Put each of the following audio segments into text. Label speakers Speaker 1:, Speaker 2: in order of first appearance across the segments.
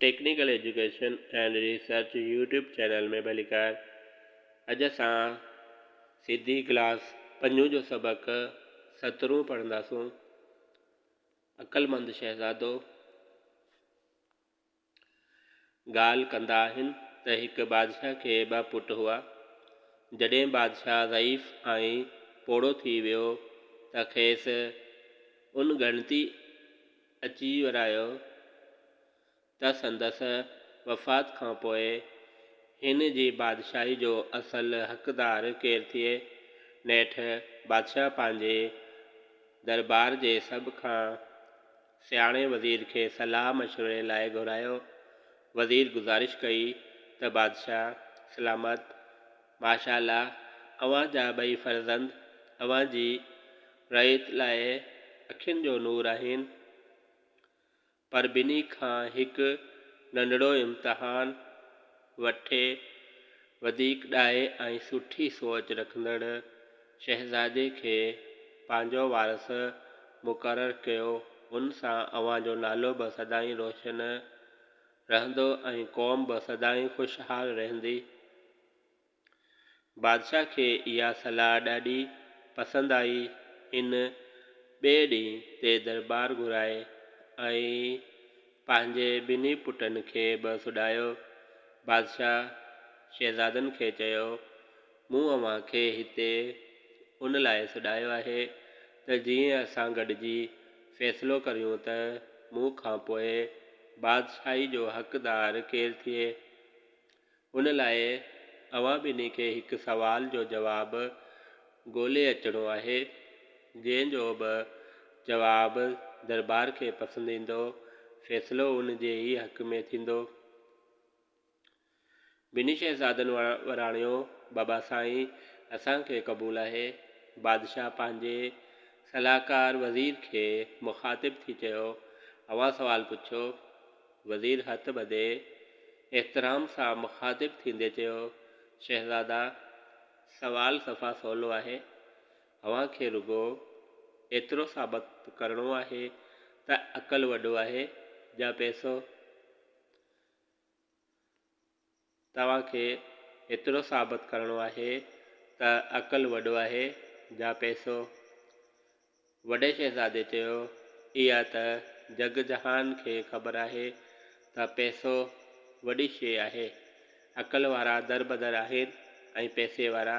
Speaker 1: Technical education and research YouTube channel ۾ ڀليڪار. اڄ اسان سنڌي ڪلاس پنجون جو سبق سترهون پڙهنداسون. عقلمند شهزادو. ڳالهه ڪندا آهن ته هڪ بادشاهه کي ٻه پٽ هئا. جڏهن بادشاهه ضعيف ۽ پوڙهو ٿي ويو ته کيس ان ڳڻتي اچي ورايو ته سندس وفات کان پوء هن جي بادشاهي جو اصل حقدار ڪير ٿئي. نيٺ بادشاهه پنهنجي دربار جي سڀ کان سياڻي وزير کي صلاح مشوري لاء گهرايو. وزير گذارش ڪئي ته بادشاهه سلامت! ماشاء الله اوهان جا ٻئي فرزند اوهان جي رعيت لاء اکين جو نور آهن، پر ٻنهي کان هڪ ننڍڙو امتحان وٺي وڌيڪ ڏاهي ۽ سٺي سوچ رکندڙ شهزادي کي پنهنجو وارث مقرر ڪيو، ان سان اوهان جو نالو به سدائين روشن رهندو ۽ قوم به سدائين خوشحال رهندي. بادشاهه کي اها صلاح ڏاڍي پسند آئي. هن ٻئي ڏينهن تي درٻار گهرائي ۽ پنهنجي ٻنهي پٽن کي به سڏايو. بادشاهه شهزادن کي چيو، مون اوهان کي هتي ان لاء سڏايو آهي ته جيئن اسان گڏجي فيصلو ڪريون ته مون کان پوء بادشاهي جو حقدار ڪير ٿئي. ان لاء اوهان ٻنهي کي هڪ سوال جو جواب ڳولي اچڻو آهي، جنهن جو به جواب درٻار کي پسند ايندو، فيصلو ان جي ئي حق ۾ ٿيندو. ٻنهي شهزادن وراڻيو، بابا سائين، اسان کي قبول آهي. بادشاهه پنهنجي صلاحڪار وزير کي مخاطب ٿي چيو، اوهان سوال پڇو. وزير هٿ ٻڌي احترام سان مخاطب ٿيندي چيو، شهزادا! سوال صفا سولو آهي. اوهان کي رڳو ايترو ثابت ڪرڻو آهي ته عقل وڏو آهي يا پئسو؟ توهان کي ايترو ثابت ڪرڻو آهي ته عقل وڏو آهي يا پئسو؟ وڏي شهزادي چيو، اها ته جڳ جهان کي خبر آهي ته پئسو وڏي شيء آهي. عقل وارا دربدر آهن ۽ پئسي وارا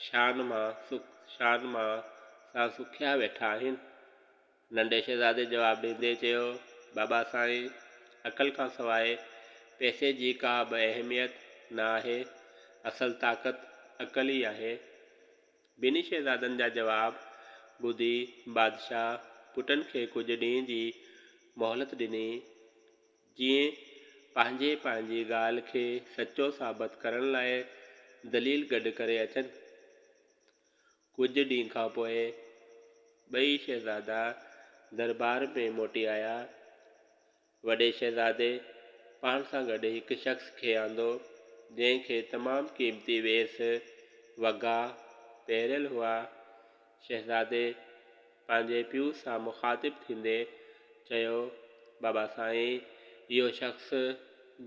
Speaker 1: شان مان شان مان سان سکيا ويٺا آهن. ننڍي شهزادي جواب ڏيندي چيو، بابا سائين، عقل کان سواء پئسي جي ڪا به اهميت نه آهي، اصل طاقت عقل ئي آهي. ٻنهي شهزادن جا جواب ٻڌي بادشاهه پٽن کي ڪجهه ڏينهن جي مهلت ڏني، جيئن پنهنجي پنهنجي ڳالهه کي سچو ثابت ڪرڻ لاء دليل گڏ ڪري اچن. ڪجهه ڏينهن کان پوء ٻئي شهزادا درٻار ۾ موٽي آيا. وڏي شهزادي پاڻ سان گڏ هڪ شخص کي آندو، جنهن کي تمام قيمتي ويس وڳا پهريل هئا. شهزادي پنهنجي پيء سان مخاطب ٿيندي چيو، بابا سائين، اهو شخص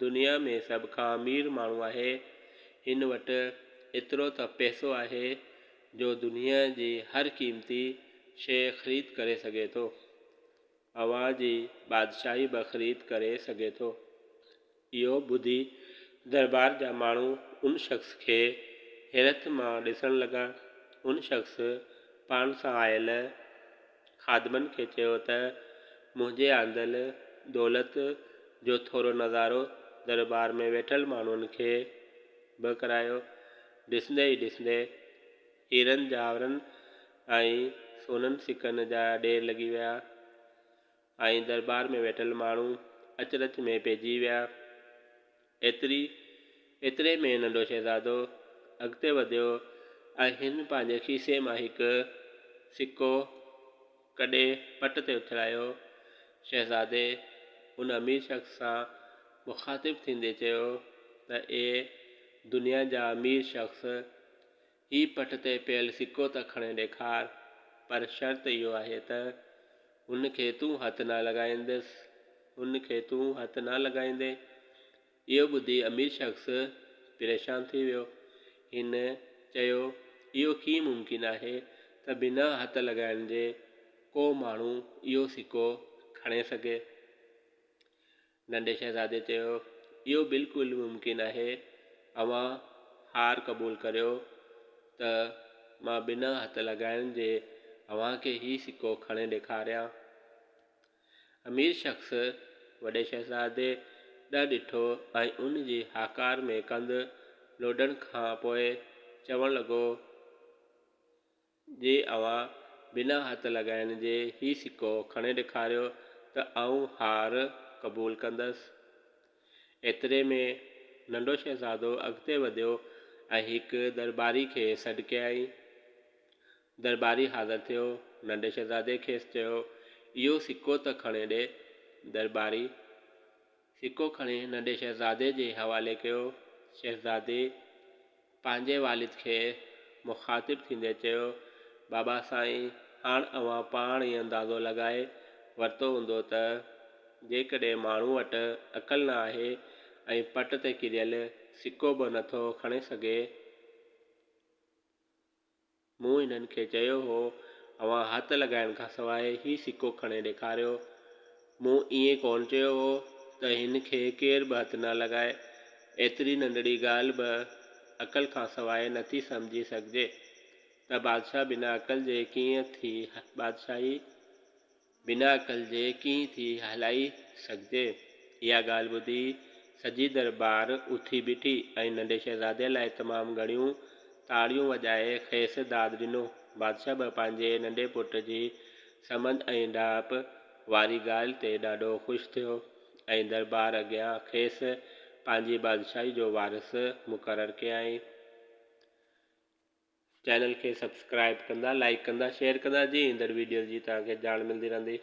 Speaker 1: دنيا ۾ سڀ کان امير ماڻهو آهي. هن وٽ ايترو ته پئسو آهي جو دنيا جي هر قيمتي شيء خريد ڪري سگهي ٿو. اوهان جي بادشاهي به خريد ڪري سگهي ٿو. اهو ٻڌي درٻار جا ماڻهو ان شخص کي حيرت مان ڏسڻ لڳا. ان شخص پاڻ سان آيل خادمن کي چيو ته منهنجي آندل دولت جو ٿورو نظارو درٻار ۾ ويٺل ماڻهن کي به ڪرايو. ڏسندي ئي ڏسندي هيرن جواهرن ۽ سونن سڪن جا ڍير لڳي ويا. ۽ درٻار ۾ ويٺل ماڻهو اچرج ۾ پئجي ويا. ايتري ايتري ۾ ننڍو شهزادو اڳتي وڌيو ۽ هن پنهنجي کيسي مان هڪ سڪو ڪڍي پٽ تي اڇلايو. شهزادي ان امير شخص سان مخاطب ٿيندي چيو ته اي دنيا جا امير شخص! هي پٽ تي پيل سڪو ته کڻي ڏيکار، پر شرط اهو آهي ته ان کي تون هٿ نه لڳائيندس. هن کي تون هٿ نه لڳائيندين؟ اهو ٻڌي امير شخص پريشان ٿي ويو. هن چيو، اهو ڪيئن ممڪن آهي ته بنا هٿ لڳائڻ جي ڪو ماڻهو اهو سڪو کڻي سگهي؟ ننڍي شهزادي چيو، اهو بلڪل ممڪن آهي. اوهان هار قبول ڪريو ته مان بنا هٿ لڳائڻ جي اوهان کي هي سڪو کڻي ڏيکاريان. امير شخص وڏي شهزادي ڏانهن ڏٺو ۽ ان جي هاڪار ۾ ڪنڌ لوڏڻ کان پوء چوڻ لڳو، جي اوهان بنا هٿ لڳائڻ جي هي سڪو کڻي ڏيکاريو ته آئون هار قبول ڪندس. ايتري ۾ ننڍو شهزادو اڳتي وڌيو ۽ هڪ درٻاري کي سڏ ڪيائين. درٻاري حاضر ٿيو. ننڍي شهزادي کيس چيو، اهو سڪو ته کڻي ڏي. درٻاري سڪو کڻي ننڍي شهزادي جي حوالي ڪيو. شهزادي پنهنجي والد کي مخاطب ٿيندي چيو، بابا سائين، هاڻ اوهان پاڻ ئي اندازو لڳائي ورتو هوندو ته جيڪڏهن ماڻهو وٽ عقل نه آهي ۽ پٽ تي ڪريل سڪو به نٿو کڻي سگهي، مون هنن کي چيو هو، اوهان هٿ لڳائڻ کان سواء هي سڪو کڻي ڏيکاريو. مون ائين ڪونه چيو هو ته هن کي ڪير به هٿ نه لڳائي. ايتري ننڍڙي ڳالهه به عقل کان سواء نٿي سمجهي سگهجي ته بادشاهه بنا عقل جي ڪيئن ٿي بادشاهي بنا عقل جي ڪيئن ٿي هلائي سگهجي؟ اها ڳالهه ٻڌي سڄي درٻار اٿي بيٺي ۽ ننڍي شهزادي لاء تمام گهڻيون تاڙيون وڄائي کيس داد ڏنو. بادشاهه به پنهنجي ننڍي پٽ جي سمجهه ۽ ڏاهپ واري ڳالهه تي ڏاڍو خوش ٿيو ۽ درٻار اڳيان کيس پنهنجي بادشاهي جو وارث مقرر ڪيائين. چينل کي سبسڪرائب ڪندا لائيڪ ڪندا شيئر ڪندا جي ايندڙ ويڊيوز جي توهان کي ڄاڻ ملندي رهندي.